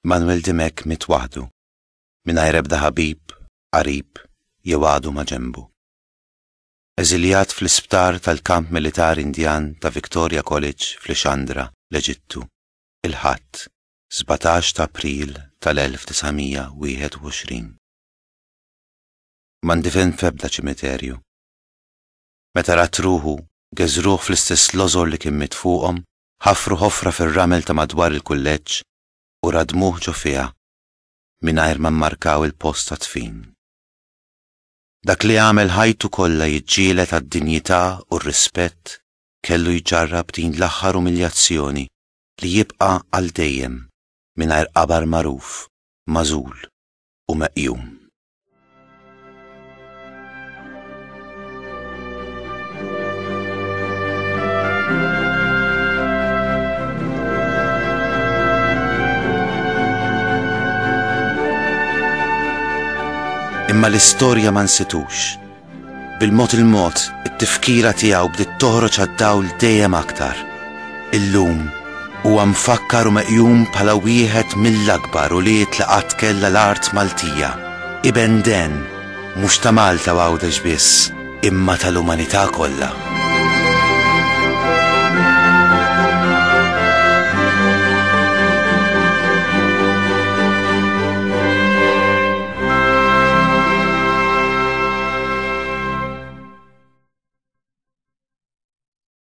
Manuel Dimech miet waħdu, mingħajr ebda ħabib, qarib jew għadu maġenbu. Eżiljat fl-isptar tal-kamp militari Indjan ta' Victoria College f'Lixandra, l-Eġittu, il-Ħadd, 17 ta' April tal-1921. Ma ndifen f'ebda ċimiterju. Meta rat ruħu, geżruh fl-istess lożor li kien miet fuqhom, ħafru ħofra fir-ramel ta' madwar il-kulleġġ u radmuh ġo fiha, mingħajr ma mmarkaw il-post tad-dfin. Dak li għamel ħajtu kollha jiġġieled għad-dinjità u r-rispett kellu jġarrab din l-aħħar umiljazzjoni li jibqa' għal dejjem mingħajr qabar magħruf, magħżul u meqjum. Imma l-istorja ma nsitux. Bil-mod il-mod, it-tifkira tiegħu bdiet toħroġ għad-dawl dejjem aktar. Illum, huwa mfakkar u meqjum bħala wieħed mill-akbar ulied li qatt kellha l-art Maltija. Iben den, mhux ta' Malta u Għawdex biss, imma tal-umanità kollha.